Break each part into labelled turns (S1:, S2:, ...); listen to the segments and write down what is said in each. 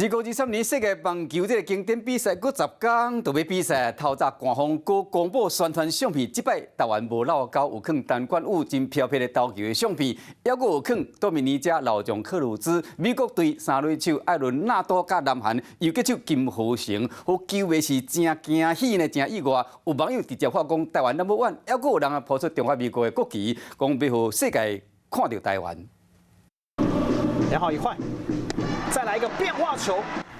S1: 2023年世界棒球這个經典比賽，閣10工就欲比賽。透早官方閣公布宣傳相片，這擺台灣無落後，有放陳冠宇真飄飄的投球的相片，猶閣有放多米尼加老將克魯茲、美國隊三壘手艾倫納多佮南韓游擊手金河成，予球迷是誠驚喜呢，誠意外。有網友直接發講台灣 number one，猶閣有人啊拋出中華民國的國旗，講欲予世界看著台灣。
S2: 兩好一壞。再來一個變化球。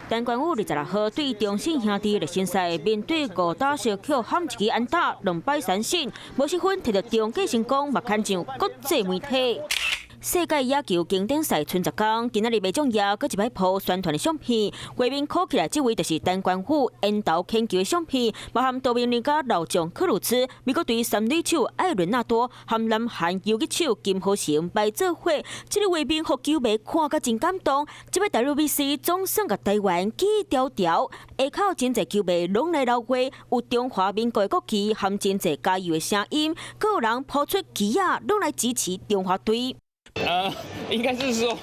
S3: 陳冠宇26號對中信兄弟熱身賽面對五打席，予喊一支安打，兩擺三振，無失分，摕著中繼成功，嘛牽上國際媒體。世界野球經典賽賰10工，今仔日麥將也閣一擺鋪宣傳的相片，畫面看起來這位就是陳冠宇緣投牽球的相片，包含多米尼加老將克魯茲、美國隊三壘手艾倫納多和南韓游擊手金河成擺做伙，這個畫面予球迷看甲真感動。這擺 WBC 總算共台灣記牢牢，下口真濟球迷攏來流血，有中華民國的國旗和真濟加油的聲音，閣有人拋出旗仔，攏來支持中華隊。
S4: 應該是說，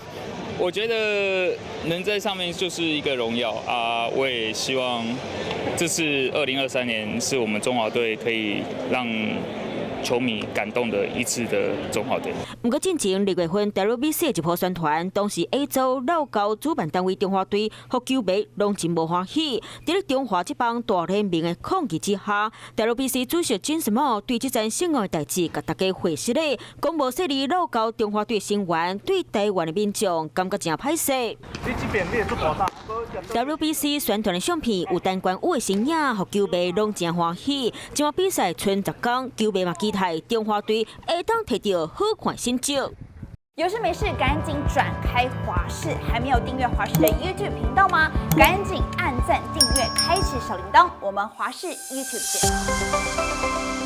S4: 我覺得能在上面就是一個榮耀啊！我也希望這次2023年是我們中華隊可以讓球迷感動的一次的中華隊。
S3: 毋過進前2月份 WBC 一波宣傳，當時亞洲落後主辦單位中華隊，予球迷攏真無歡喜。佇咧中華職棒大聯盟的抗議之下，WBC 主席金什麼對這件性的代誌，共大家解釋咧，講無設立落後中華隊成員對台灣的民眾感覺誠歹勢。
S2: 你這邊你會做大
S3: WBC 宣傳的相片有陳冠宇的身影，予球迷攏誠歡喜。這場比賽賰10工，球迷嘛期待中華隊會當摕著好看成績。
S5: 有事沒事趕緊轉開華視，還沒有訂閱華視的 YouTube 頻道嗎？趕緊按讚、訂閱、開啟小鈴鐺，我們華視 YouTube 見。